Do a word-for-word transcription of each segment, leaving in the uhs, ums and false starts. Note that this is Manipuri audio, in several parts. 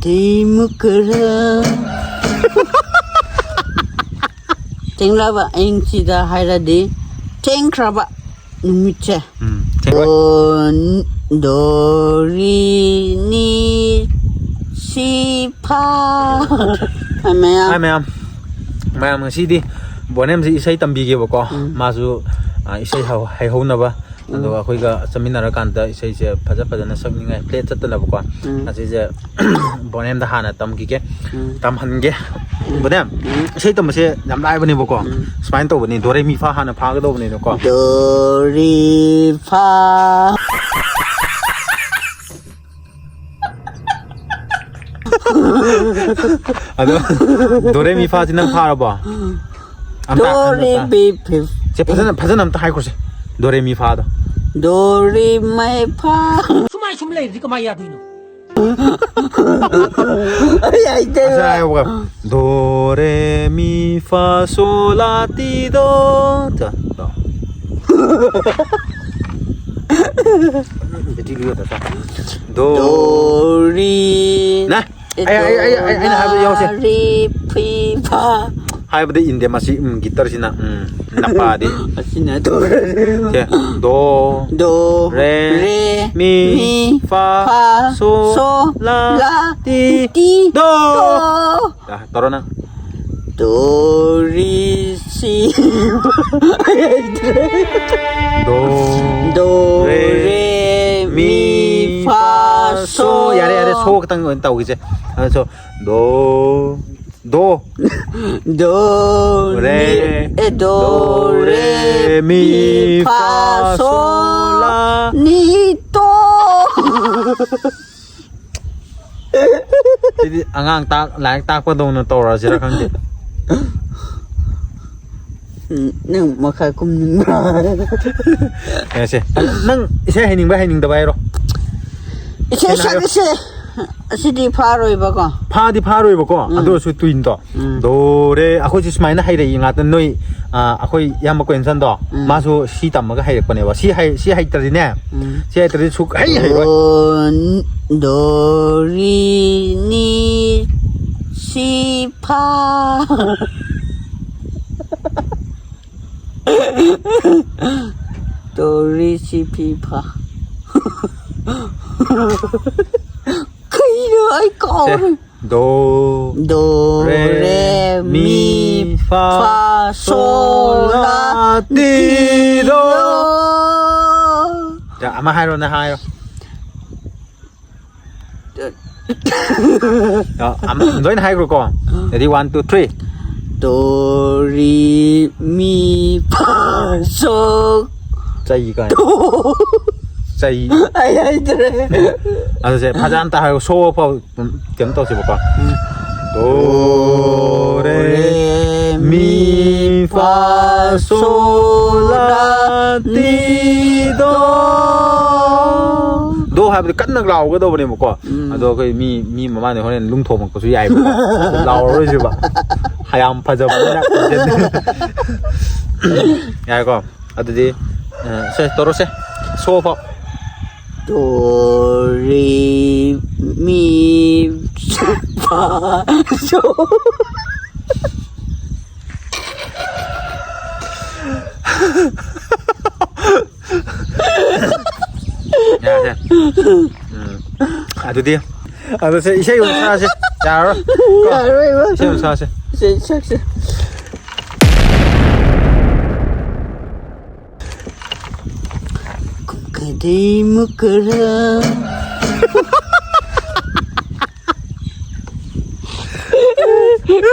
ꯇꯤꯃꯨꯀꯔ꯫ ꯊꯦꯡꯂꯕ ꯑꯌꯤꯡꯁꯤꯗ ꯍꯥꯏꯔꯗꯤ ꯊꯦꯡꯈ꯭ꯔꯕ ꯅꯨꯃꯤꯠꯁꯦ꯫ ꯎꯝ, ꯊꯦꯡꯂꯕ꯫ ꯗꯣ ꯔꯤ ꯅꯤ ꯁꯤ ꯐꯥ꯫ ꯃꯌꯥꯝ꯫ ꯍꯥꯏ ꯃꯌꯥꯝ꯫ ꯃꯌꯥꯝ, ꯉꯁꯤꯗꯤ ꯕꯣꯅꯦꯝꯁꯤ ꯏꯁꯩ ꯇꯝꯕꯤꯒꯦꯕꯀꯣ꯫ ꯎꯝ꯫ ꯃꯥꯁꯨ, ꯑ, ꯏꯁꯩ ꯍꯧ-, ꯍꯩꯍꯧꯅꯕ꯫ ꯎꯝ꯫ ꯑꯗꯨꯒ ꯑꯩꯈꯣꯏꯒ ꯆꯠꯃꯤꯟꯅꯔꯀꯥꯟꯗ ꯏꯁꯩꯁꯦ ꯐꯖ ꯐꯖꯅ ꯁꯛꯅꯤꯡꯉꯥꯏ, ꯐ꯭ꯂꯦꯠ ꯆꯠꯇꯅꯕꯀꯣ꯫ ꯎꯝ꯫ ꯑꯁꯤꯁꯦ ꯕꯣꯅꯦꯝꯗ ꯍꯥꯟꯅ ꯇꯝꯈꯤꯒꯦ꯫ ꯎꯝ꯫ ꯇꯝꯍꯟꯒꯦ꯫ ꯎꯝ꯫ ꯕꯣꯅꯦꯝ, ꯎꯝ꯫ ꯏꯁꯩ ꯇꯝꯕꯁꯦ ꯌꯥꯝ ꯂꯥꯏꯕꯅꯦꯕꯀꯣ꯫ ꯎꯝ꯫ ꯁꯨꯃꯥꯏꯅ ꯇꯧꯕꯅꯤ, ꯗꯣ ꯔꯦ ꯃꯤ ꯐꯥ ꯍꯥꯟꯅ ꯐꯥꯒꯗꯧꯕꯅꯤꯅꯀꯣ꯫ ꯗꯣ ꯔꯤ ꯐꯥ꯫ ꯑꯗꯣ, ꯗꯣ ꯔꯦ ꯃꯤ ꯐꯥꯁꯤ ꯅꯪ ꯐꯥꯔꯕꯣ? ꯑꯝꯇ, ꯗꯣ ꯔꯦ ꯑꯝꯇ꯫ ꯃꯤ ꯐꯤ꯫ ꯁꯦ, ꯐꯖꯅ, ꯐꯖꯅ ꯑꯝꯇ ꯍꯥꯏꯈꯣꯁꯦ꯫ ꯗꯣ ꯔꯦ ꯃꯤ ꯐꯥꯗꯣ꯫ ꯗꯣ ꯔꯦ ꯃꯤ ꯐꯥ꯫ ꯁꯨꯃꯥꯏ ꯁꯨꯝ ꯂꯩꯔꯗꯤ ꯀꯃꯥꯏ ꯌꯥꯗꯣꯏꯅꯣ? ꯑꯩ ꯍꯩꯇꯦꯕ꯫ ꯉꯁꯥꯏ ꯍꯥꯏꯌꯣꯕ꯫ ꯗꯣ ꯔꯦ ꯃꯤ ꯐꯥ ꯁꯣ ꯂꯥ ꯇꯤ ꯗꯣ꯫ ꯆ-, ꯗꯣ꯫ ꯕꯦꯇꯤ ꯂꯨꯏ ꯑꯗ ꯆ-, ꯗꯣ꯫ ꯗꯣ ꯔꯤ꯫ ꯅ꯫ ꯑꯩ, ꯑꯩ, ꯑꯩ, ꯑꯩ, ꯑꯩꯅ ꯍꯥꯏꯕꯗꯣ ꯌꯥꯎꯁꯦ꯫ ꯗꯣ ꯔꯤ ꯐꯤ ꯐꯥ꯫ ꯍꯥꯏꯕꯗ ꯏꯟꯗꯦ ꯃꯁꯤ, ꯎꯝ, ꯒꯤꯇꯔꯁꯤꯅ, ꯎꯝ, ꯅꯄꯥꯗꯤ꯫ ꯑꯁꯤꯅ ꯗꯣ ꯔꯦ꯫ ꯁꯦ, ꯗꯣ, ꯗꯣ, ꯔꯦ, ꯔꯦ, ꯃꯤ, ꯃꯤ, ꯐꯥ, ꯐꯥ, ꯁꯣ, ꯁꯣ, ꯂꯥ, ꯂꯥ, ꯇꯤ, ꯇꯤ, ꯗꯣ꯫ ꯗꯣ꯫ ꯌꯥ, ꯇꯧꯔꯣ ꯅꯪ꯫ ꯗꯣ ꯔꯤ ꯁꯤ꯫ ꯗꯣ, ꯗꯣ ꯔꯦ, ꯔꯦ, ꯃꯤ, ꯃꯤ, ꯐꯥ, ꯐꯥ, ꯁꯣ꯫ ꯁꯣ꯫ ꯌꯥꯔꯦ, ꯌꯥꯔꯦ, ꯁꯣ ꯈꯛꯇꯪ ꯑꯣꯏꯅ ꯇꯧꯈꯤꯁꯦ꯫ ꯑꯗꯣ ꯁꯣ, ꯗꯣ, ꯗꯣ, ꯔꯦ, ꯔꯦ, ꯑꯦ, ꯗꯣ, ꯗꯣ, ꯔꯦ, ꯔꯦ, ꯃꯤ, ꯃꯤ, ꯐꯥ, ꯐꯥ, ꯁꯣ, ꯁꯣ, ꯂꯥ꯫ ꯅꯤ, ꯇꯣ꯫ ꯁꯤꯗꯤ ꯑꯉꯥꯡ ꯇꯥꯛ-, ꯂꯥꯏꯔꯤꯛ ꯇꯥꯛꯄꯗꯧꯅ ꯇꯧꯔꯁꯤꯔꯥ ꯈꯪꯗꯦ꯫ ꯎꯝ, ꯅꯪ ꯃꯈꯥ ꯀꯨꯝꯅꯤꯡꯕ꯭ꯔꯥ? ꯌꯦꯡꯉꯁꯦ꯫ ꯅꯪ ꯏꯁꯩ ꯍꯩꯅꯤꯡꯕ ꯍꯩꯅꯤꯡꯗꯕ ꯍꯥꯏꯔꯣ? ꯏꯁꯩ ꯁꯦꯡꯅ ꯍꯥꯏꯌꯣ꯫ ꯁꯛ-, ꯏꯁꯩ ꯑꯁꯤꯗꯤ ꯐꯥꯔꯣꯏꯕꯀꯣ꯫ ꯐꯥꯗꯤ ꯐꯥꯔꯣꯏꯕꯀꯣ꯫ ꯎꯝ꯫ ꯑꯗꯨ ꯑꯣꯏꯔꯁꯨ ꯇꯨꯏꯟꯗꯣ꯫ ꯎꯝ꯫ ꯗꯣ ꯔꯦ꯫ ꯑꯩꯈꯣꯏꯁꯦ ꯁꯨꯃꯥꯏꯅ ꯍꯩꯔꯛꯏ ꯉꯥꯛꯇ ꯅꯣꯏ, ꯑ, ꯑꯩꯈꯣꯏ ꯏꯌꯥꯝꯕ ꯀꯣꯏꯟꯁꯟꯗꯣ꯫ ꯎꯝ꯫ ꯃꯥꯁꯨ ꯁꯤ ꯇꯝꯃꯒ ꯍꯩꯔꯛꯄꯅꯦꯕ꯫ ꯁꯤ ꯍꯩ-, ꯁꯤ ꯍꯩꯇ꯭ꯔꯗꯤꯅꯦ꯫ ꯎꯝ꯫ ꯁꯤ ꯍꯩꯇ꯭ꯔꯗꯤ ꯁꯨꯛ ꯍꯩ ꯍꯩꯔꯣꯏ꯫ ꯗꯣ, ꯗꯣ ꯔꯤ ꯅꯤ꯫ ꯀꯥ꯫ ꯇꯣꯔꯤ ꯁꯤ ꯐꯤ ꯐꯥ꯫ ꯀꯩꯅꯣ ꯑꯩ ꯀꯥꯎꯔꯦ꯫ ꯗꯣ ꯗꯣ ꯔꯦ ꯔꯦ ꯃꯤ ꯃꯤ ꯐꯥ ꯐꯥ ꯁꯣ ꯁꯣ ꯂꯥ ꯂꯥ ꯇꯤ ꯇꯤ ꯗꯣ꯫ ꯗꯣ꯫ ꯌꯥ, ꯑꯃ ꯍꯥꯏꯔꯣ, ꯅꯪ ꯍꯥꯏꯔꯣ꯫ ꯑ, ꯑꯃ, ꯂꯣꯏꯅ ꯍꯥꯏꯈ꯭ꯔꯣꯀꯣ꯫ Ready, one, two, three. ꯗꯣ ꯔꯤ ꯃꯤ ꯐꯥ ꯁꯣ꯫ ꯆꯩ ꯀꯥꯏ꯫ ꯇꯣ꯫ ꯆꯩ꯫ ꯑꯩ ꯍꯩꯇ꯭ꯔꯦ꯫ ꯑꯗꯨꯁꯦ ꯐꯖꯅ ꯑꯝꯇ ꯍꯥꯏꯌꯣ꯫ ꯁꯣ ꯐꯥꯎ ꯀꯩꯅꯣ ꯇꯧꯁꯤꯕꯀꯣ꯫ ꯗꯣ ꯔꯦ ꯃꯤ ꯐꯥ ꯁꯣ ꯂꯥ ꯇꯤ ꯗꯣ꯫ ꯗꯣ ꯍꯥꯏꯕꯗꯤ ꯀꯟꯅ ꯂꯥꯎꯒꯗꯧꯕꯅꯦꯕꯀꯣ꯫ ꯎꯝ꯫ ꯑꯗꯣ ꯑꯩꯈꯣꯏ ꯃꯤ, ꯃꯤ ꯃꯃꯥꯡꯗ ꯍꯣꯔꯦꯟ ꯂꯨꯡ ꯊꯣꯝꯃꯛꯄꯁꯨ ꯌꯥꯏꯕꯀꯣ꯫ ꯂꯥꯎꯔꯔꯣꯏꯁꯦꯕ꯫ ꯍꯌꯥꯝ ꯐꯖꯕꯅꯤꯅ꯫ ꯌꯥꯏꯀꯣ? ꯑꯗꯨꯗꯤ, ꯑ, ꯁꯦ, ꯇꯧꯔꯣꯁꯦ꯫ ꯁꯣ ꯐꯥꯎ꯫ ꯗꯣ ꯔꯦ ꯃꯤ ꯐꯥ ꯁꯣ꯫ ꯌꯥꯔꯦ꯫ ꯎꯝ꯫ ꯑꯗꯨꯗꯤ, ꯑꯗꯨ ꯁꯦ, ꯏꯁꯩ ꯑꯣꯏꯅ ꯁꯛꯑꯁꯦ꯫ ꯌꯥꯔꯔꯣꯏ꯫ ꯀꯣ? ꯌꯥꯔꯣꯏꯕ꯫ ꯏꯁꯩ ꯑꯣꯏꯅ ꯁꯛꯑꯁꯦ꯫ ꯏꯁꯩ ꯁꯛꯁꯦ꯫ ꯀꯨꯝꯀꯗꯩ ꯃꯨꯀꯔ꯫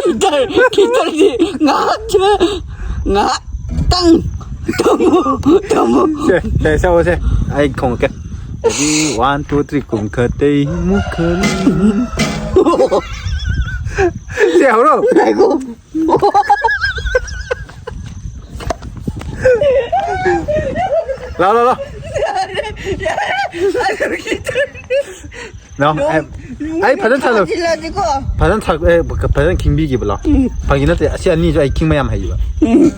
ꯈꯤꯇꯪ, ꯈꯤꯇꯪꯗꯤ ꯉꯥꯏꯍꯥꯛ, ꯉꯥꯏꯍꯥꯛꯇꯪ ꯊꯝꯃꯨ, ꯊꯝꯃꯨ꯫ ꯁꯦ, ꯁꯦ, ꯁꯛꯑꯣꯁꯦ꯫ ꯑꯩ ꯈꯣꯡꯉꯛꯀꯦ꯫ Ready, one, two, three, ꯀꯨꯝꯈꯠꯇꯩ ꯃꯨꯈꯜ꯫ ꯁꯦ, ꯍꯧꯔꯣ꯫ ꯉꯥꯏꯈꯣ꯫ ꯂꯥꯎ, ꯂꯥꯎ, ꯂꯥꯎ꯫ ꯅꯣ, ꯑꯩ, ꯑꯩ ꯐꯖꯅ ꯁꯥꯟꯅ-, ꯐꯥꯖꯤꯜꯂꯗꯤꯀꯣ꯫ ꯐꯖꯅ ꯁꯥ-, ꯑꯦ, ꯐꯖꯅ ꯈꯤꯡꯕꯤꯒꯦꯕ, ꯂꯥꯎ꯫ ꯎꯝ꯫ ꯐꯥꯒꯤ ꯅꯠꯇꯦ, ꯑꯁꯤ ꯑꯅꯤꯁꯨ ꯑꯩ ꯈꯤꯡꯕ ꯌꯥꯝ ꯍꯩꯌꯦꯕ꯫ ꯎꯝ꯫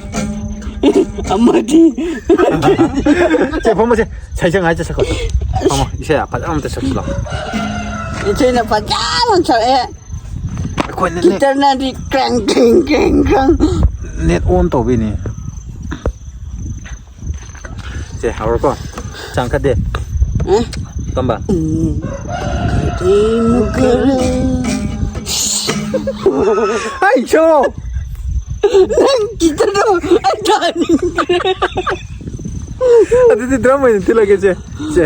ꯑꯃꯗꯤ꯫ ꯁꯦ, ꯐꯝꯃꯣꯁꯦ꯫ ꯁꯩꯁꯛ ꯍꯥꯏ ꯆꯠꯁꯛꯈꯣ꯫ ꯐꯝꯃꯣ, ꯏꯁꯩ ꯐꯖꯅ ꯑꯝꯇ ꯁꯛꯁꯤ, ꯂꯥꯎ꯫ ꯏꯁꯩꯅ ꯐꯖꯅ ꯁꯛꯑꯦ꯫ ꯑꯩꯈꯣꯏꯅ ꯅꯦꯠ ꯒꯤꯇꯔꯅꯗꯤ ꯀ꯭ꯔꯦꯡ ꯀ꯭ꯔꯦꯡ ꯀ꯭ꯔꯦꯡ ꯀ꯭ꯔꯦꯡ꯫ ꯅꯦꯠ ꯑꯣꯟ ꯇꯧꯕꯤꯅꯤ꯫ ꯁꯦ, ꯍꯧꯔꯣꯀꯣ꯫ ꯆꯥꯡꯈꯠꯇꯦ꯫ ꯑꯦ? ꯀꯝꯕ? ꯎꯝ꯫ ꯀꯔꯤ ꯃꯈꯜ? ꯑꯩ ꯁꯣ! ꯅꯪ ꯒꯤꯇꯔꯗꯣ ꯑꯩ ꯇꯥꯅꯤꯡꯗ꯭ꯔꯦ꯫ ꯑꯗꯨꯗꯤ ꯗ꯭ꯔꯝ ꯑꯣꯏꯅ ꯊꯤꯜꯂꯒꯦ, ꯁꯦ꯫ ꯁꯦ꯫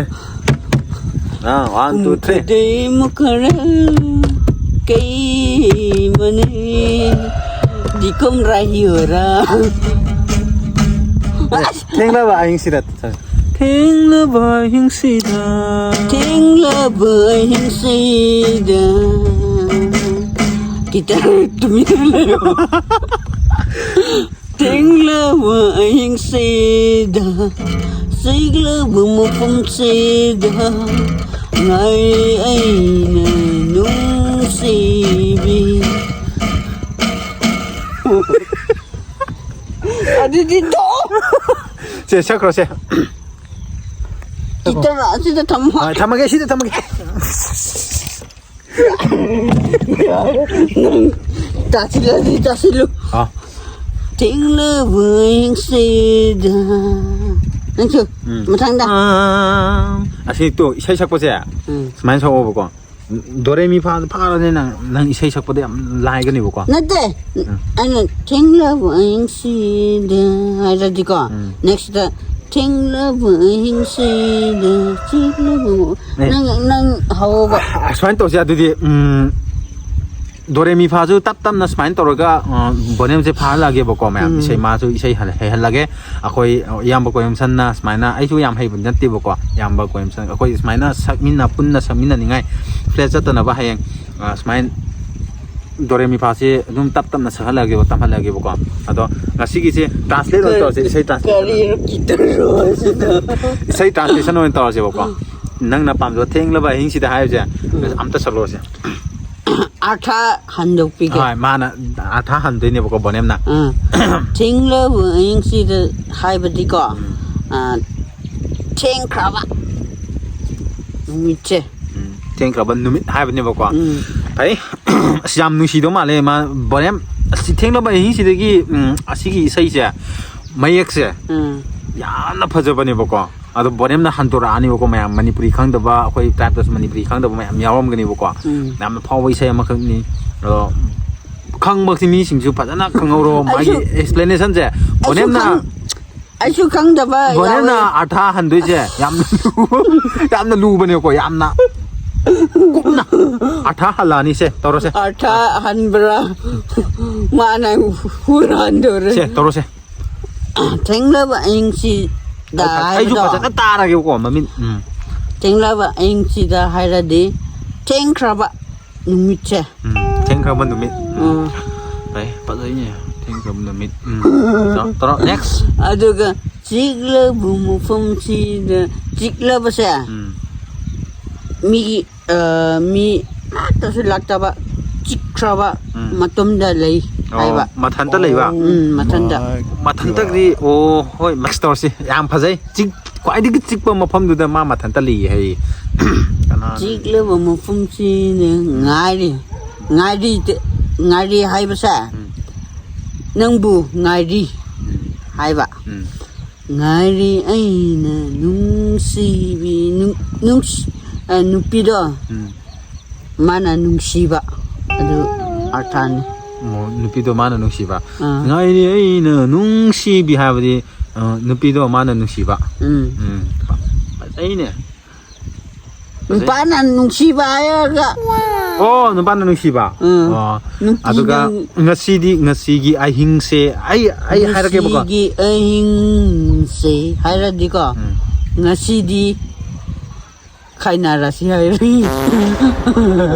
ꯑꯥ, one, two, three. ꯈꯔ ꯀꯩ ꯃꯅꯦ ꯗꯤꯀꯝ ꯔꯥꯍꯤ ꯍꯣꯔꯥ꯫ ꯊꯦꯡꯂꯕ ꯑꯍꯤꯡꯁꯤꯗ꯫ ꯊꯦꯡꯂꯕ ꯑꯍꯤꯡꯁꯤꯗ꯫ ꯊꯦꯡꯂꯕ ꯑꯍꯤꯡꯁꯤꯗ꯫ ꯈꯤꯇꯪ ꯇꯨꯃꯤꯟꯅ ꯂꯩꯌꯣ꯫ ꯊꯦꯡꯂꯕ ꯑꯍꯤꯡꯁꯤꯗ, ꯆꯤꯛꯂꯕ ꯃꯐꯝꯁꯤꯗ, ꯉꯥꯏ ꯑꯩꯅ ꯅꯨꯡꯁꯤꯕꯤ꯫ ꯑꯗꯨꯗꯤ ꯇꯣꯛꯑꯣ꯫ ꯁꯦ, ꯁꯛꯈ꯭ꯔꯣ, ꯁꯦ꯫ ꯒꯤꯇꯔ ꯑꯁꯤꯗ ꯊꯝꯃꯣ꯫ ꯍꯣꯏ, ꯊꯝꯃꯒꯦ, ꯁꯤꯗ ꯊꯝꯃꯒꯦ꯫ ꯅꯪ ꯇꯥꯁꯤꯜꯂꯗꯤ ꯇꯥꯁꯤꯜꯂꯨ꯫ ꯑꯥ꯫ ꯊꯦꯡꯂꯕ ꯍꯌꯦꯡꯁꯤꯗ꯫ ꯅꯪꯁꯨ ꯎꯝ꯫ ꯃꯊꯪꯗ꯫ ꯑꯥ, ꯑꯁꯤ ꯇꯣ, ꯏꯁꯩ ꯁꯛꯄꯁꯦ ꯎꯝ꯫ ꯁꯨꯃꯥꯏꯅ ꯁꯛꯑꯣꯕꯀꯣ꯫ ꯗꯣꯔꯦꯃꯤ ꯐꯥ ꯐꯥꯔꯅꯤ ꯅꯪ, ꯅꯪ ꯏꯁꯩ ꯁꯛꯄꯗ ꯌꯥꯝ ꯂꯥꯏꯒꯅꯦꯕꯀꯣ꯫ ꯅꯠꯇꯦ, ꯎꯝ꯫ ꯑꯩꯅ ꯊꯦꯡꯂꯕ ꯍꯌꯦꯡꯁꯤꯗ ꯍꯥꯏꯔꯗꯤꯀꯣ, ꯎꯝ꯫ Next ꯊꯦꯡꯂꯕ ꯑꯍꯤꯡꯁꯤꯗ ꯆꯤꯛꯂꯕ ꯃ-, ꯑꯦ꯫ ꯅꯪ, ꯅꯪ ꯍꯧꯕ꯫ ꯑ, ꯁꯨꯃꯥꯏꯅ ꯇꯧꯁꯦ ꯑꯗꯨꯗꯤ, ꯎꯝ, ꯗꯣꯔꯦꯃꯤ ꯐꯥꯁꯨ ꯇꯞ ꯇꯞꯅ ꯁꯨꯃꯥꯏꯅ ꯇꯧꯔꯒ, ꯑ, volume ꯁꯦ ꯐꯥꯍꯜꯂꯛꯑꯒꯦꯕꯀꯣ, ꯃꯌꯥꯝ꯫ ꯎꯝ꯫ ꯏꯁꯩ ꯃꯥꯁꯨ ꯏꯁꯩ ꯍꯜ-, ꯍꯩꯍꯜꯂꯒꯦ꯫ ꯑꯩꯈꯣꯏ ꯏꯌꯥꯝꯕ ꯀꯣꯌꯝꯁꯟꯅ ꯁꯨꯃꯥꯏꯅ, ꯑꯩꯁꯨ ꯌꯥꯝ ꯍꯩꯕ ꯅꯠꯇꯦꯕꯀꯣ, ꯏꯌꯥꯝꯕ ꯀꯣꯌꯝꯁꯟ, ꯑꯩꯈꯣꯏ ꯁꯨꯃꯥꯏꯅ ꯁꯛꯃꯤꯟꯅ-, ꯄꯨꯟꯅ ꯁꯛꯃꯤꯟꯅꯅꯤꯡꯉꯥꯏ, flat ꯆꯠꯇꯅꯕ ꯍꯌꯦꯡ, ꯑ, ꯁꯨꯃꯥꯏꯅ ꯗꯣꯔꯦꯃꯤ ꯐꯥꯁꯦ ꯑꯗꯨꯝ ꯇꯞ ꯇꯞꯅ ꯁꯛꯍꯜꯂꯛꯑꯒꯦꯕ, ꯇꯝꯍꯜꯂꯛꯑꯒꯦꯕꯀꯣ꯫ ꯑꯗꯣ ꯉꯁꯤꯒꯤꯁꯦ translate ꯑꯣꯏꯅ ꯇꯧꯔꯁꯦ, ꯏꯁꯩ translate꯫ ꯀꯔꯤꯔꯣ ꯀꯤꯇꯔꯔꯣ ꯑꯁꯤꯗ? ꯏꯁꯩ translation ꯑꯣꯏꯅ ꯇꯧꯔꯁꯦꯕꯀꯣ꯫ ꯅꯪꯅ ꯄꯥꯝꯖꯕ ꯊꯦꯡꯂꯕ ꯑꯍꯤꯡꯁꯤꯗ ꯍꯥꯏꯕꯁꯦ, ꯎꯝ꯫ ꯑꯝꯇ ꯁꯛꯂꯛꯑꯣꯁꯦ꯫ ꯑꯥꯔꯊ ꯍꯟꯗꯣꯛꯄꯤꯒꯦ꯫ ꯍꯣꯏ, ꯃꯥꯅ ꯑꯥꯔꯊ ꯍꯟꯗꯣꯏꯅꯦꯕꯀꯣ, ꯕꯣꯅꯦꯝꯅ꯫ ꯎꯝ꯫ ꯊꯦꯡꯂꯕ ꯑꯍꯤꯡꯁꯤꯗ ꯍꯥꯏꯕꯗꯤꯀꯣ, ꯎꯝ꯫ ꯑ, ꯊꯦꯡꯈ꯭ꯔꯕ ꯅꯨꯃꯤꯠꯁꯦ꯫ ꯎꯝ꯫ ꯊꯦꯡꯈ꯭ꯔꯕ ꯅꯨꯃꯤꯠ ꯍꯥꯏꯕꯅꯦꯕꯀꯣ꯫ ꯎꯝ꯫ ꯐꯩ꯫ ꯑꯁ, ꯌꯥꯝ ꯅꯨꯡꯁꯤꯗꯧ ꯃꯥꯜꯂꯦ ꯃꯥ꯫ ꯕꯣꯔꯦꯝ, ꯑꯁꯤ ꯊꯦꯡꯂꯕ ꯑꯍꯤꯡꯁꯤꯗꯒꯤ, ꯎꯝ, ꯑꯁꯤꯒꯤ ꯏꯁꯩꯁꯦ, ꯃꯌꯦꯛꯁꯦ ꯎꯝ꯫ ꯌꯥꯝꯅ ꯐꯖꯕꯅꯦꯕꯀꯣ꯫ ꯑꯗꯣ ꯕꯣꯔꯦꯝꯅ ꯍꯟꯗꯣꯔꯛꯑꯅꯤꯕꯀꯣ, ꯃꯌꯥꯝ ꯃꯅꯤꯄꯨꯔꯤ ꯈꯪꯗꯕ, ꯑꯩꯈꯣꯏ ꯇ꯭ꯔꯥꯏꯞꯇꯁꯨ ꯃꯅꯤꯄꯨꯔꯤ ꯈꯪꯗꯕ ꯃꯌꯥꯝ ꯌꯥꯎꯔꯝꯒꯅꯤꯕꯀꯣ꯫ ꯎꯝ꯫ ꯌꯥꯝꯅ ꯐꯥꯎꯕ ꯏꯁꯩ ꯑꯃꯈꯛꯅꯤ꯫ ꯑꯗꯣ ꯈꯪꯕꯁꯤ ꯃꯤꯁꯤꯡꯁꯨ ꯐꯖꯅ ꯈꯪꯍꯧꯔꯣ꯫ ꯃꯥꯒꯤ ꯑꯩꯁꯨ, ꯑꯦꯛꯁꯄ꯭ꯂꯦꯅꯦꯁꯟꯁꯦ ꯑꯩꯁꯨ ꯕꯣꯔꯦꯝꯅ ꯈꯪ-, ꯑꯩꯁꯨ ꯈꯪꯗꯕ ꯍꯣꯔꯦꯟꯅ ꯌꯥꯎꯋꯦ꯫ ꯑꯥꯔꯊꯥ ꯍꯟꯗꯣꯏꯁꯦ ꯌꯥꯝꯅ ꯂꯨ-, ꯌꯥꯝꯅ ꯂꯨꯕꯅꯦꯀꯣ, ꯌꯥꯝꯅ ꯀꯨꯞꯅ ꯑꯥꯔꯊꯥ ꯍꯜꯂꯛꯑꯅꯤ꯫ ꯁꯦ, ꯇꯧꯔꯁꯦ꯫ ꯑꯥꯔꯊꯥ ꯍꯟꯕ꯭ꯔꯥ? ꯃꯥꯅ ꯍꯨꯔꯥꯟꯗꯧꯔꯦ꯫ ꯁꯦ, ꯇꯧꯔꯁꯦ꯫ ꯊꯦꯡꯂꯕ ꯑꯍꯤꯡꯁꯤꯗ ꯑꯩ ꯐ-, ꯑꯩꯁꯨ ꯍꯥꯏꯕꯗꯣ꯫ ꯐꯖꯅ ꯇꯥꯔꯒꯦꯕꯀꯣ, ꯃꯃꯤꯡ꯫ ꯎꯝ꯫ ꯊꯦꯡꯂꯕ ꯑꯍꯤꯡꯁꯤꯗ ꯍꯥꯏꯔꯗꯤ, ꯊꯦꯡꯈ꯭ꯔꯕ ꯅꯨꯃꯤꯠꯁꯦ꯫ ꯎꯝ, ꯊꯦꯡꯈ꯭ꯔꯕ ꯅꯨꯃꯤꯠ꯫ ꯎꯝ꯫ ꯎꯝ꯫ ꯐꯩ, ꯐꯖꯩꯅꯦ꯫ ꯊꯦꯡꯈ꯭ꯔꯕ ꯅꯨꯃꯤꯠ꯫ ꯎꯝ꯫ ꯇꯧꯔꯣ, ꯇꯧꯔꯣ, next꯫ ꯑꯗꯨꯒ ꯆꯤꯛꯂꯕ ꯃꯐꯝꯁꯤꯗ, ꯆꯤꯛꯂꯕꯁꯦ ꯎꯝ꯫ ꯃꯤꯒꯤ, ꯑ, ꯃꯤ ꯑꯃꯠꯇꯁꯨ ꯂꯥꯛꯇꯕ, ꯆꯤꯛꯈ꯭ꯔꯕ ꯎꯝ꯫ ꯃꯇꯝꯗ ꯂꯩ ꯑꯣ, ꯍꯥꯏꯕ꯫ ꯃꯊꯟꯇ ꯂꯩꯕ? ꯎꯝ, ꯃꯊꯟꯇ꯫ ꯃꯊꯟꯇꯗꯤ, ꯑꯣ, ꯍꯣꯏ, next ꯇꯧꯔꯁꯤ꯫ ꯌꯥꯝ ꯐꯖꯩ꯫ ꯆꯤꯛ-, ꯈ꯭ꯋꯥꯏꯗꯒꯤ ꯆꯤꯛꯄ ꯃꯐꯝꯗꯨꯗ ꯃꯥ ꯃꯊꯟꯇ ꯂꯩꯌꯦ ꯍꯥꯏꯌꯦ꯫ ꯀꯅꯥꯅ? ꯆꯤꯛꯂꯕ ꯃꯐꯝꯁꯤꯅ ꯉꯥꯏꯔꯤ꯫ ꯉꯥꯏꯔꯤ, ꯉꯥꯏꯔꯤ ꯍꯥꯏꯕꯁꯦ, ꯎꯝ꯫ ꯅꯪꯕꯨ ꯉꯥꯏꯔꯤ ꯎꯝ꯫ ꯍꯥꯏꯕ꯫ ꯎꯝ꯫ ꯉꯥꯏꯔꯤ ꯑꯩꯅ ꯅꯨꯡꯁꯤꯕꯤ, ꯅꯨꯡ-, ꯅꯨꯡꯁꯤ-, ꯑ, ꯅꯨꯄꯤꯗꯣ, ꯎꯝ꯫ ꯃꯥꯅ ꯅꯨꯡꯁꯤꯕ, ꯑꯗꯨ ꯑꯥꯔꯊꯥꯅꯤ꯫ ꯑꯣ, ꯅꯨꯄꯤꯗꯣ ꯃꯥꯅ ꯅꯨꯡꯁꯤꯕ꯫ ꯑꯥ꯫ ꯉꯥꯏꯔꯤ ꯑꯩꯅ ꯅꯨꯡꯁꯤꯕꯤ ꯍꯥꯏꯕꯗꯤ, ꯑ, ꯅꯨꯄꯤꯗꯣ ꯃꯥꯅ ꯅꯨꯡꯁꯤꯕ꯫ ꯎꯝ꯫ ꯎꯝ꯫ ꯐꯖꯩꯅꯦ꯫ ꯐꯖꯩ꯫ ꯅꯨꯄꯥꯅ ꯅꯨꯡꯁꯤꯕ ꯍꯥꯏꯔꯒ꯫ ꯑꯣ, ꯅꯨꯄꯥꯅ ꯅꯨꯡꯁꯤꯕ꯫ ꯎꯝ꯫ ꯑꯣ, ꯅꯨꯄꯤꯅ ꯑꯗꯨꯒ ꯉꯁꯤꯗꯤ, ꯉꯁꯤꯒꯤ ꯑꯍꯤꯡꯁꯦ ꯑꯩ, ꯑꯩ ꯍꯥꯏꯔꯛꯀꯦꯕꯀꯣ꯫ ꯉꯁꯤꯒꯤ ꯑꯍꯤꯡꯁꯦ ꯍꯥꯏꯔꯗꯤꯀꯣ, ꯎꯝ꯫ ꯉꯁꯤꯗꯤ ꯈꯥꯏꯅꯔꯁꯤ ꯍꯥꯏꯔꯤ꯫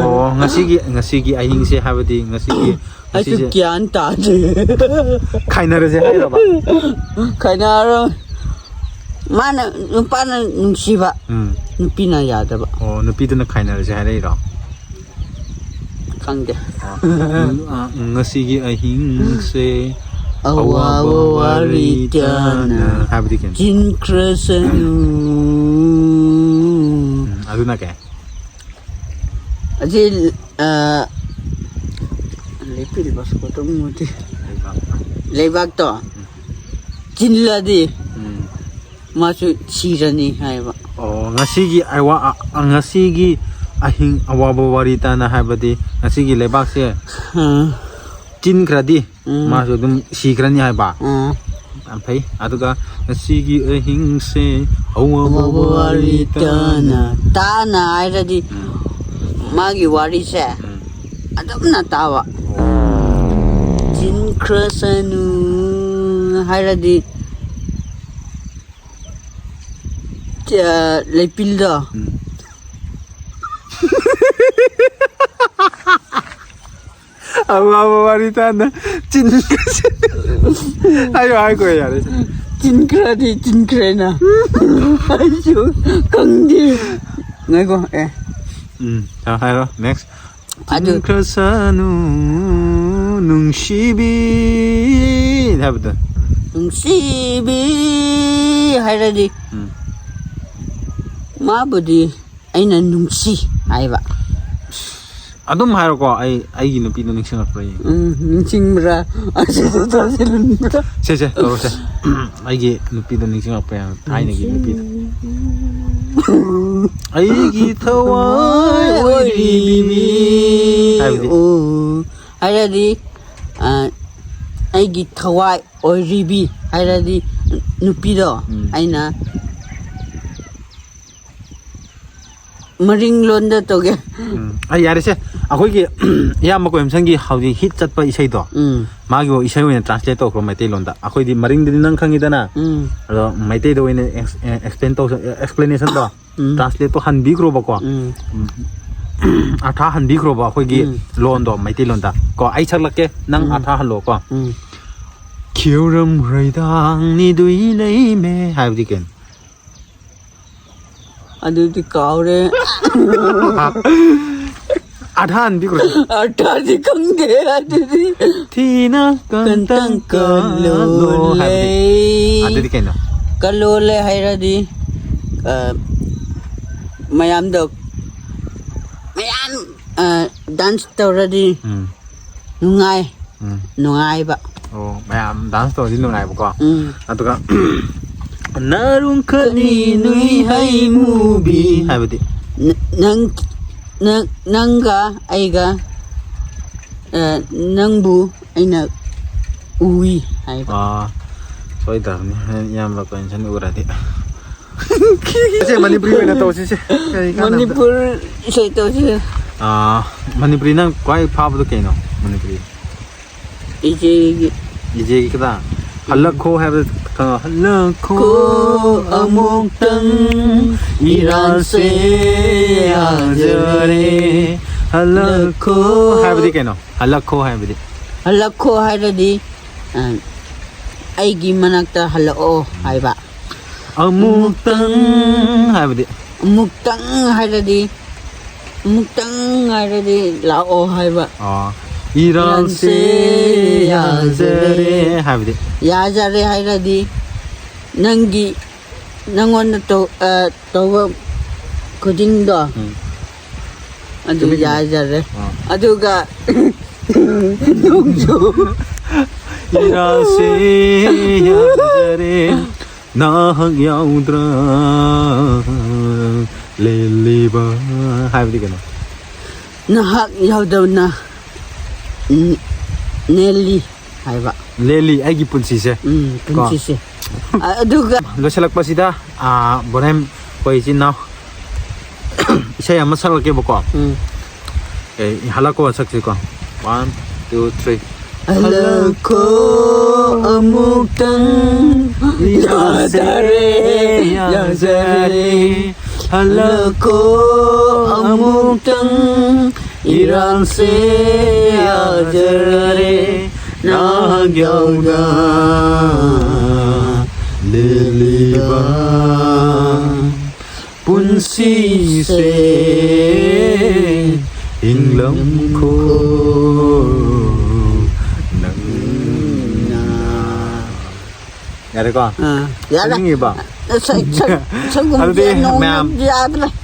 ꯑꯣ, ꯉꯁꯤꯒꯤ, ꯉꯁꯤꯒꯤ ꯑꯍꯤꯡꯁꯦ ꯍꯥꯏꯕꯗꯤ ꯉꯁꯤꯒꯤ, ꯑꯩꯁꯨ ꯉꯁꯤꯁꯦ ꯒ꯭ꯌꯥꯟ ꯇꯥꯗꯦ꯫ ꯈꯥꯏꯅꯔꯁꯦ ꯍꯥꯏꯔꯕ? ꯈꯥꯏꯅꯔꯣ꯫ ꯃꯥꯅ, ꯅꯨꯄꯥꯅ ꯅꯨꯡꯁꯤꯕ, ꯎꯝ꯫ ꯅꯨꯄꯤꯅ ꯌꯥꯗꯕ꯫ ꯑꯣ, ꯅꯨꯄꯤꯗꯨꯅ ꯈꯥꯏꯅꯔꯁꯦ ꯍꯥꯏꯔꯛꯏꯔꯣ? ꯈꯪꯗꯦ꯫ ꯑꯣ, ꯎꯝ, ꯑ, ꯉꯁꯤꯒꯤ ꯑꯍꯤꯡꯁꯦ ꯑꯋꯥꯕ ꯑꯋꯥꯕ ꯋꯥꯔꯤ ꯋꯥꯔꯤ ꯇꯅ ꯇꯅ ꯍꯥꯏꯕꯗꯤ ꯀꯩꯅꯣ? ꯆꯤꯟꯈ꯭ꯔꯁꯅꯨ꯫ ꯎꯝ, ꯑꯗꯨꯅ ꯀꯩ? ꯑꯁꯤ, ꯑ, ꯂꯩꯄꯤꯔꯤꯕ ꯁꯣꯇꯣꯃꯣꯇꯤ ꯂꯩꯕꯥꯛꯇꯣ ꯆꯤꯜꯂꯗꯤ ꯎꯝ꯫ ꯃꯥꯁꯨ ꯁꯤꯔꯅꯤ ꯍꯥꯏꯕ꯫ ꯑꯣ, ꯉꯁꯤꯒꯤ ꯑꯋꯥ-, ꯑ, ꯉꯁꯤꯒꯤ ꯑꯍꯤꯡ ꯑꯋꯥꯕ ꯋꯥꯔꯤ ꯇꯥꯅ ꯍꯥꯏꯕꯗꯤ ꯉꯁꯤꯒꯤ ꯂꯩꯕꯥꯛꯁꯦ ꯑ꯫ ꯆꯤꯟꯈ꯭ꯔꯗꯤ ꯎꯝ꯫ ꯃꯥꯁꯨ ꯑꯗꯨꯝ ꯁꯤꯈ꯭ꯔꯅꯤ ꯍꯥꯏꯕ꯫ ꯎꯝ꯫ ꯌꯥꯝ ꯐꯩ꯫ ꯑꯗꯨꯒ ꯉꯁꯤꯒꯤ ꯑꯍꯤꯡꯁꯦ ꯑꯋꯥꯕ ꯑꯋꯥꯕ ꯋꯥꯔꯤ ꯋꯥꯔꯤ ꯇꯥꯅ꯫ ꯇꯥꯅ꯫ ꯇꯥꯅ ꯍꯥꯏꯔꯗꯤ ꯎꯝ꯫ ꯃꯥꯒꯤ ꯋꯥꯔꯤꯁꯦ ꯎꯝ꯫ ꯑꯗꯨꯝꯅ ꯇꯥꯕ꯫ ꯑꯣ꯫ ꯆꯤꯟꯈ꯭ꯔꯁꯅꯨ ꯍꯥꯏꯔꯗꯤ, ꯑ, ꯂꯩꯄꯤꯜꯗꯣ꯫ ꯎꯝ꯫ ꯑꯋꯥꯕ ꯋꯥꯔꯤ ꯇꯥꯅ ꯆꯤꯟ-, ꯍꯥꯏꯌꯣ, ꯍꯥꯏꯈꯣ, ꯌꯥꯔꯦ꯫ ꯆꯤꯟꯈ꯭ꯔꯗꯤ ꯆꯤꯟꯈ꯭ꯔꯦꯅ꯫ ꯑꯩꯁꯨ ꯈꯪꯗꯦ꯫ ꯉꯥꯏꯈꯣ, ꯑꯦ꯫ ꯎꯝ, ꯍꯥꯏꯔꯣ, next꯫ ꯑꯗꯨ ꯆꯤꯟꯈ꯭ꯔꯁꯅꯨ ꯅꯨꯡꯁꯤꯕꯤ ꯍꯥꯏꯕꯗꯣ꯫ ꯅꯨꯡꯁꯤꯕꯤ ꯍꯥꯏꯔꯗꯤ ꯎꯝ꯫ ꯃꯥꯕꯨꯗꯤ ꯑꯩꯅ ꯅꯨꯡꯁꯤ ꯍꯥꯏꯕ꯫ ꯑꯗꯨꯝ ꯍꯥꯏꯔꯣꯀꯣ, ꯑꯩ, ꯑꯩꯒꯤ ꯅꯨꯄꯤꯗꯣ ꯅꯤꯡꯁꯤꯡꯉꯛꯄ꯭ꯔꯥ ꯌꯦꯡꯒꯦ꯫ ꯎꯝ, ꯅꯤꯡꯁꯤꯡꯕ꯭ꯔꯥ? ꯑꯁꯤꯗ ꯇꯥꯁꯤꯟꯕ꯭ꯔꯥ? ꯁꯦ, ꯁꯦ, ꯇꯧꯔꯣꯁꯦ꯫ ꯑꯩꯒꯤ ꯅꯨꯄꯤꯗꯣ ꯅꯤꯡꯁꯤꯡꯉꯛꯄ꯭ꯔꯥ ꯌꯦꯡꯉꯣ, ꯊꯥꯏꯅꯒꯤ ꯅꯨꯄꯤꯗꯣ꯫ ꯑꯩꯒꯤ ꯊꯋꯥꯏ ꯑꯣꯏꯔꯤꯕꯤ ꯍꯥꯏꯕꯗꯤ? ꯑꯣ, ꯍꯥꯏꯔꯗꯤ, ꯑ, ꯑꯩꯒꯤ ꯊꯋꯥꯏ ꯑꯣꯏꯔꯤꯕꯤ ꯍꯥꯏꯔꯗꯤ ꯅꯨꯄꯤꯗꯣ ꯎꯝ꯫ ꯑꯩꯅ ꯃꯔꯤꯡ ꯂꯣꯟꯗ ꯇꯧꯒꯦ꯫ ꯎꯝ꯫ ꯑꯩ ꯌꯥꯔꯦꯁꯦ, ꯑꯩꯈꯣꯏꯒꯤ ꯏꯌꯥꯝꯕ ꯀꯣꯏꯝꯁꯟꯒꯤ ꯍꯧꯖꯤꯛ hit ꯆꯠꯄ ꯏꯁꯩꯗꯣ, ꯎꯝ꯫ ꯃꯥꯒꯤ ꯏꯁꯩ ꯑꯣꯏꯅ translate ꯇꯧꯈ꯭ꯔꯣ ꯃꯩꯇꯩꯂꯣꯟꯗ꯫ ꯑꯩꯈꯣꯏꯗꯤ ꯃꯔꯤꯡꯗꯗꯤ ꯅꯪ ꯈꯪꯉꯤꯗꯅ, ꯎꯝ꯫ ꯑꯗꯣ ꯃꯩꯇꯩꯗ ꯑꯣꯏꯅ ex-, explain ꯇꯧ-, explanationꯗꯣ ꯎꯝ꯫ Translate ꯇꯣ ꯍꯟꯕꯤꯈ꯭ꯔꯣꯕꯀꯣ꯫ ꯎꯝ꯫ ꯑꯔꯊ ꯍꯟꯕꯤꯈ꯭ꯔꯣꯕ ꯑꯩꯈꯣꯏꯒꯤ ꯎꯝ꯫ ꯂꯣꯟꯗꯣ, ꯃꯩꯇꯩꯂꯣꯟꯗ꯫ ꯀꯣ, ꯑꯩ ꯁꯛꯂꯛꯀꯦ, ꯅꯪ ꯎꯝ꯫ ꯑꯔꯊ ꯍꯜꯂꯣꯀꯣ꯫ ꯎꯝ꯫ ꯈꯦꯎꯔꯝ ꯔꯩꯗꯥꯡ ꯅꯤꯗꯨꯏ ꯂꯩꯃꯦ ꯍꯥꯏꯕꯗꯤ ꯀꯩꯅꯣ? ꯑꯗꯨꯗꯤ ꯀꯥꯎꯔꯦ꯫ ꯑꯔꯊ ꯍꯟꯕꯤꯈ꯭ꯔꯣ꯫ ꯑꯔꯊꯗꯤ ꯈꯪꯗꯦ ꯑꯗꯨꯗꯤ꯫ ꯊꯤꯅ ꯀꯟꯇꯪ ꯀꯟꯇꯪ ꯀꯜꯂꯣ ꯀꯜꯂꯣ ꯍꯥꯏꯕꯗꯤ? ꯂꯩ꯫ ꯑꯗꯨꯗꯤ ꯀꯩꯅꯣ? ꯀꯜꯂꯣꯂꯦ ꯍꯥꯏꯔꯗꯤ, ꯑ, ꯃꯌꯥꯝꯗ ꯃꯌꯥꯝ ꯗꯥꯟꯁ ꯇꯧꯔꯗꯤ ꯎꯝ ꯅꯨꯡꯉꯥꯏ ꯎꯝ ꯅꯨꯡꯉꯥꯏꯕ ꯑꯣ, ꯃꯌꯥꯝ ꯗꯥꯟꯁ ꯇꯧꯔꯗꯤ ꯅꯨꯡꯉꯥꯏꯕꯀꯣ. ꯎꯝ ꯑꯗꯨꯒ ꯅꯔꯨꯡꯈꯠꯅꯤ ꯅꯨꯏ ꯍꯩꯃꯨꯕꯤ ꯍꯥꯏꯕꯗꯤ ꯅ- ꯅꯪ ꯅꯪ ꯅꯪꯒ ꯑꯩꯒ ꯑ, ꯅꯪꯕꯨ ꯑꯩꯅ ꯎꯏ ꯍꯥꯏꯕ ꯑꯥ ꯁꯣꯏꯗ꯭ꯔꯕꯅꯤ, ꯍꯣꯔꯦꯟ ꯏꯌꯥꯝꯕ ꯀꯣꯏꯟꯁꯟ ꯎꯔꯗꯤ. ꯁꯦ, ꯃꯅꯤꯄꯨꯔꯤ ꯑꯣꯏꯅ ꯇꯧꯁꯤꯁꯦ. ꯀꯔꯤ ꯀꯥꯟꯅꯕꯗ? ꯃꯅꯤꯄꯨꯔ ꯏꯁꯩ ꯇꯧꯁꯤ. ꯑꯥ, ꯃꯅꯤꯄꯨꯔꯤ ꯅꯪ ꯈ꯭ꯋꯥꯏ ꯐꯥꯕꯗꯣ ꯀꯩꯅꯣ? ꯃꯅꯤꯄꯨꯔꯤ ꯏꯆꯦꯒꯤ ꯏꯆꯦꯒꯤ ꯈꯤꯇꯪ ꯍꯜꯂꯛꯈꯣ ꯍꯥꯏꯕꯗ ꯈꯪꯉꯣ. ꯍꯜꯂꯛꯈꯣ ꯈꯣ ꯑꯃꯨꯛꯇꯪ ꯏꯔꯥꯟꯁꯦ ꯌꯥꯖꯔꯦ. ꯍꯜꯂꯛꯈꯣ ꯍꯥꯏꯕꯗꯤ ꯀꯩꯅꯣ? ꯍꯜꯂꯛꯈꯣ ꯍꯥꯏꯕꯗꯤ ꯍꯜꯂꯛꯈꯣ ꯍꯥꯏꯔꯗꯤ ꯑ, ꯑꯩꯒꯤ ꯃꯅꯥꯛꯇ ꯍꯜꯂꯛꯑꯣ ꯍꯥꯏꯕ. ꯑꯃꯨꯛꯇꯪ ꯍꯥꯏꯕꯗꯤ ꯑꯃꯨꯛꯇꯪ ꯍꯥꯏꯔꯗꯤ ꯑꯃꯨꯛꯇꯪ ꯍꯥꯏꯔꯗꯤ ꯂꯥꯛꯑꯣ ꯍꯥꯏꯕ. ꯑꯣ, ꯏꯔꯥꯟꯁꯦ ꯌꯥꯖꯔꯦ ꯍꯥꯏꯕꯗꯤ ꯌꯥꯖꯔꯦ ꯍꯥꯏꯔꯗꯤ ꯅꯪꯒꯤ ꯅꯪꯉꯣꯟꯗ ꯇꯧ ꯑ, ꯇꯧꯕ ꯈꯨꯗꯤꯡꯗꯣ ꯎꯝ. ꯑꯗꯨ ꯆꯨꯝꯃꯤ, ꯆꯨꯝꯃꯤ. ꯌꯥꯖꯔꯦ. ꯑꯥ. ꯑꯗꯨꯒ ꯅꯣꯡꯖꯨ ꯏꯔꯥꯟꯁꯦ ꯌꯥꯖꯔꯦ ꯅꯍꯥꯛ ꯌꯥꯎꯗ꯭ꯔꯥ ꯂꯦꯜꯂꯤꯕ ꯍꯥꯏꯕꯗꯤ ꯀꯩꯅꯣ? ꯅꯍꯥꯛ ꯌꯥꯎꯗꯕꯅ ꯎꯝ, ꯅꯦꯜꯂꯤ ꯍꯥꯏꯕ. ꯂꯦꯜꯂꯤ ꯑꯩꯒꯤ ꯄꯨꯟꯁꯤꯁꯦ. ꯎꯝ, ꯄꯨꯟꯁꯤꯁꯦ. ꯑ- ꯑꯗꯨꯒ ꯂꯣꯏꯁꯤꯜꯂꯛꯄꯁꯤꯗ ꯕꯣꯔꯦꯝ ꯑꯩꯈꯣꯏ ꯏꯆꯤꯟ ꯏꯅꯥꯎ ꯏꯁꯩ ꯑꯃ ꯁꯛꯂꯛꯀꯦꯕꯀꯣ. ꯎꯝ, ꯑꯦ, ꯍꯜꯂꯛꯀꯣ ꯁꯛꯁꯤꯀꯣ. One, two, three. ꯍꯜꯂꯛꯈꯣ ꯑꯃꯨꯛꯇꯪ ꯌꯥꯖꯔꯦ, ꯌꯥꯖꯔꯦ. ꯍꯜꯂꯛꯈꯣ ꯑꯃꯨꯛꯇꯪ ꯏꯔꯥꯟꯁꯦ ꯌꯥꯖꯔꯦ ꯅꯍꯥꯛ ꯌꯥꯎꯅ ꯂꯦꯜꯂꯤꯕ ꯄꯨꯟꯁꯤꯁꯦ ꯍꯤꯡꯂꯝꯈꯣ ꯅꯪꯅ. ꯌꯥꯔꯦꯀꯣ? ꯑꯥ, ꯌꯥꯔꯦ. ꯈꯪꯅꯤꯡꯉꯤꯕ? ꯑꯗꯨꯗꯤ ꯃꯌꯥꯝ,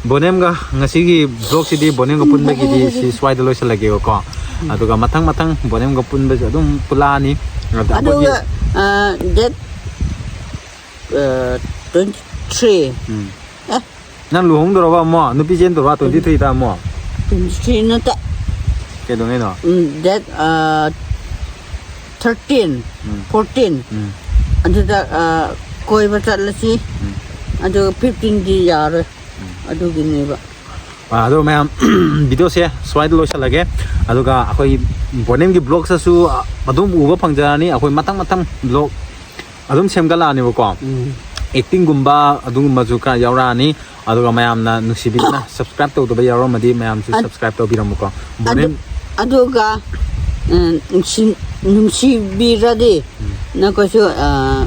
ꯕꯣꯅꯦꯝꯒ ꯉꯁꯤꯒꯤ vlogꯁꯤꯗꯤ ꯕꯣꯅꯦꯝꯒ ꯄꯨꯟꯕꯒꯤꯗꯤ ꯁꯤ ꯁ꯭ꯋꯥꯏꯗ ꯂꯣꯏꯁꯤꯜꯂꯒꯦꯕꯀꯣ꯫ ꯑꯗꯨꯒ ꯃꯊꯪ ꯃꯊꯪ ꯕꯣꯅꯦꯝꯒ ꯄꯨꯟꯕꯁꯦ ꯑꯗꯨꯝ ꯄꯨꯜꯂꯛꯑꯅꯤ꯫ ꯑꯗ ꯑꯩꯈꯣꯏꯒꯤ ꯑꯗꯨꯒ, ꯑ, date, ꯑ, twenty three꯫ ꯎꯝ꯫ ꯑꯦ꯫ ꯅꯪ ꯂꯨꯍꯣꯡꯗꯧꯔꯕ ꯑꯃꯨꯛ? ꯅꯨꯄꯤ ꯆꯦꯟꯗꯧꯔꯕ twenty threeꯗ ꯑꯃꯨꯛ? Twenty three ꯅꯠꯇꯦ꯫ ꯀꯩꯗꯧꯉꯩꯅꯣ? ꯎꯝ, date, ꯑ, thirteen, ꯎꯝ꯫ Fourteen꯫ ꯎꯝ꯫ ꯑꯗꯨꯗ, ꯑ, ꯀꯣꯏꯕ ꯆꯠꯂꯁꯤ꯫ ꯎꯝ꯫ ꯑꯗꯨꯒ fifteenꯗꯤ ꯌꯥꯔꯣꯏ꯫ ꯎꯝ꯫ ꯑꯗꯨꯒꯤꯅꯦꯕ꯫ ꯑ, ꯑꯗꯣ ꯃꯌꯥꯝ, videoꯁꯦ ꯁ꯭ꯋꯥꯏꯗ ꯂꯣꯏꯁꯤꯜꯂꯒꯦ꯫ ꯑꯗꯨꯒ ꯑꯩꯈꯣꯏꯒꯤ ꯕꯣꯅꯦꯝꯒꯤ vlogꯇꯁꯨ ꯑꯗꯨꯝ ꯎꯕ ꯐꯪꯖꯔꯅꯤ꯫ ꯑꯩꯈꯣꯏ ꯃꯊꯪ ꯃꯊꯪ vlog ꯑꯗꯨꯝ ꯁꯦꯝꯒꯠꯂꯛꯑꯅꯦꯕꯀꯣ꯫ ꯎꯝ꯫ Actingꯒꯨꯝꯕ ꯑꯗꯨꯒꯨꯝꯕꯁꯨ ꯈꯔ ꯌꯥꯎꯔꯛꯑꯅꯤ꯫ ꯑꯗꯨꯒ ꯃꯌꯥꯝꯅ ꯅꯨꯡꯁꯤꯕꯤꯗꯨꯅ subscribe ꯇꯧꯗꯕ ꯌꯥꯎꯔꯝꯃꯗꯤ ꯃꯌꯥꯝꯁꯨ ꯑꯗꯨ-, subscribe ꯇꯧꯕꯤꯔꯝꯃꯨꯀꯣ꯫ ꯑꯗꯨ-, ꯕꯣꯅꯦꯝ-, ꯑꯗꯨꯒ, ꯑ, ꯅꯨꯡꯁꯤ-, ꯅꯨꯡꯁꯤꯕꯤꯔꯗꯤ ꯎꯝ꯫ ꯅꯈꯣꯏꯁꯨ, ꯑ,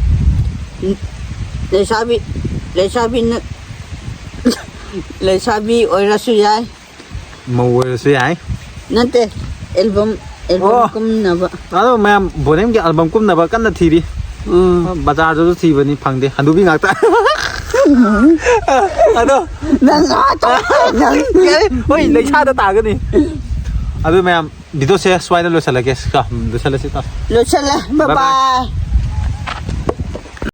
ꯂꯩꯁꯥꯕꯤ, ꯂꯩꯁꯥꯕꯤꯅ, ꯂꯩꯁꯥꯕꯤ ꯑꯣꯏꯔꯁꯨ ꯌꯥꯏ꯫ ꯃꯧ ꯑꯣꯏꯔꯁꯨ ꯌꯥꯏ꯫ ꯅꯠꯇꯦ, album, album ꯑꯣ꯫ ꯀꯨꯝꯅꯕ꯫ ꯑꯗꯣ ꯃꯌꯥꯝ ꯕꯣꯅꯦꯝꯒꯤ album ꯀꯨꯝꯅꯕ ꯀꯟꯅ ꯊꯤꯔꯤ꯫ ꯎꯝ꯫ ꯕꯖꯥꯔꯗꯁꯨ ꯊꯤꯕꯅꯤ, ꯐꯪꯗꯦ, ꯍꯅꯨꯕꯤ ꯉꯥꯛꯇ꯫ ꯑꯗꯣ ꯅꯪ ꯑꯥ ꯇꯧ-, ꯅꯪ ꯀꯩ ꯍꯥꯏ? ꯍꯣꯏ, ꯂꯩꯁꯥꯗ ꯇꯥꯒꯅꯤ꯫ ꯑꯗꯨ ꯃꯌꯥꯝ, videoꯁꯦ ꯁ꯭ꯋꯥꯏꯗ ꯂꯣꯏꯁꯤꯜꯂꯒꯦ꯫ ꯀꯣ, ꯂꯣꯏꯁꯤꯜꯂꯁꯤ ꯀꯣ꯫ ꯂꯣꯏꯁꯤꯜꯂꯦ꯫ Bye bye꯫ Bye bye꯫